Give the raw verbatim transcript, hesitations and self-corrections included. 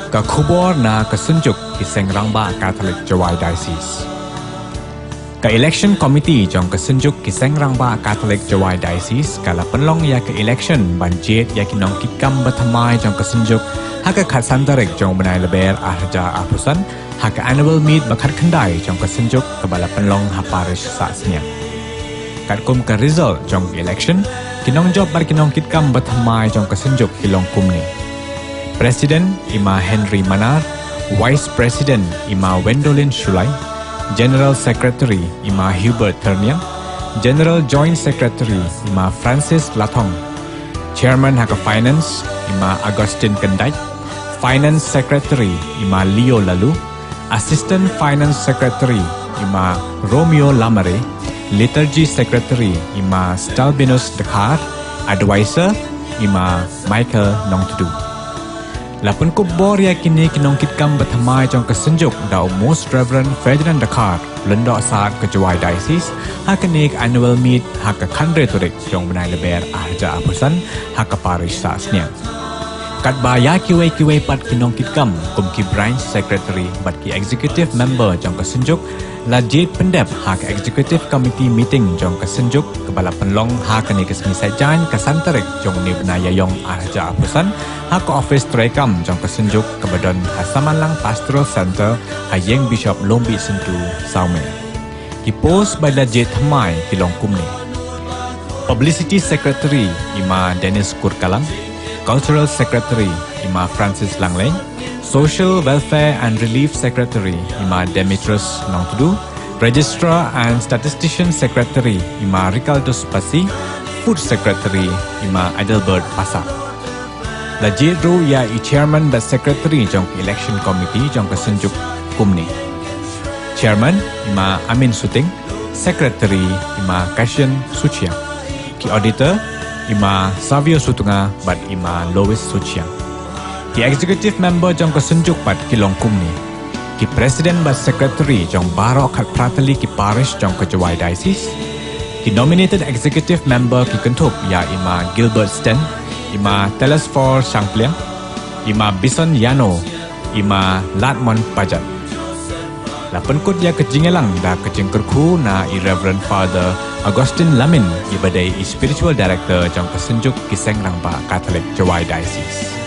Ka khubor na ka Synjuk ki Seng Rangbah Katholik Jowai Diocese. Ka Election Committee jong ka Synjuk ki Seng Rangbah Katholik Jowai Diocese ka la pynlong ïa ka election ban jied ïa ki nongkitkam bathymmai jong ka Synjuk ha ka khatsan tarik jong u bnai Lber arhajar arphew san, ha ka annual meet ba khatkhyndai jong ka Synjuk kaba la pynlong ha parish Sahsniang. Katkum ka result jong ka election, ki nongjop bad ki nongkitkam bathymmai jong ka Synjuk ki long kumne: President i ma Henry Manar, Vice President i ma Wendolin Shullai, General Secretary i ma Hubert Thyrniang, General Joint Secretary i ma Francis Lathong, Chairman ha ka Finance i ma Augustine Kendait, Finance Secretary i ma Leo Lalu, Assistant Finance Secretary i ma Romeo Lamare, Liturgy Secretary i ma Stalbinus Dkhar, Advisor i ma Michael Nongtdu. La pynkup bor ïa kine ki nongkitkam bathymmai jong ka Synjuk da u Most Reverend Ferdinand Dkhar, Lyngdoh Sad ka Jowai Diocese, ha kane ka annual meet ha ka khathynriew tarik jong u bnai Lber arhajar arphew san, ha ka parish Sahsniang. Katba ïa kiwei kiwei pat ki nongkitkam kum ki Branch Secretary bad ki Executive Member jong ka Synjuk la jied pyndep ha ka Executive Committee meeting jong ka Synjuk kaba la pynlong ha kane ka sngi Saitjaiñ ka san tarik jong une u bnai Ïaïong arhajar arphew san, ha ka office treikam jong ka Synjuk kaba don ha Samanlang Pastoral Centre, ha ïing Bishop Lumbih Syntu, Sawmer. Ki post ba la jied thymmai ki long kumne: Publicity Secretary i ma Dennis Kurkalang, Cultural Secretary i ma Francis Langlein, Social Welfare and Relief Secretary i ma Demetrius Nongtdu, Registrar and Statistician Secretary i ma Ricaldus Pasi, Food Secretary i ma Adelbert Pasa. La jied ruh ïa i Chairman bad Secretary jong ka Election Committee jong ka Synjuk kumne: Chairman i ma Amin Suting, Secretary i ma Kashian Suchiang, ki Auditor i ma Savio Sutunga bad i ma Lois Suchiang. Ki Executive Member jong ka Synjuk pat ki long kumne: ki President bad Secretary jong baroh khatphra tylli ki parish jong ka Jowai Diocese, ki Nominated Executive Member ki kynthup ïa i ma Gilbert Sten, i ma Telesphore Shangpliang, i ma Bison Ïano, i ma Ladmon Pajat. La pynkut ïa ka jingïalang da ka jingkyrkhu na i Reverend Father Augustine Lamin, i ba dei i Spiritual Director jong ka Synjuk ki Seng Rangbah Katholik Jowai Diocese.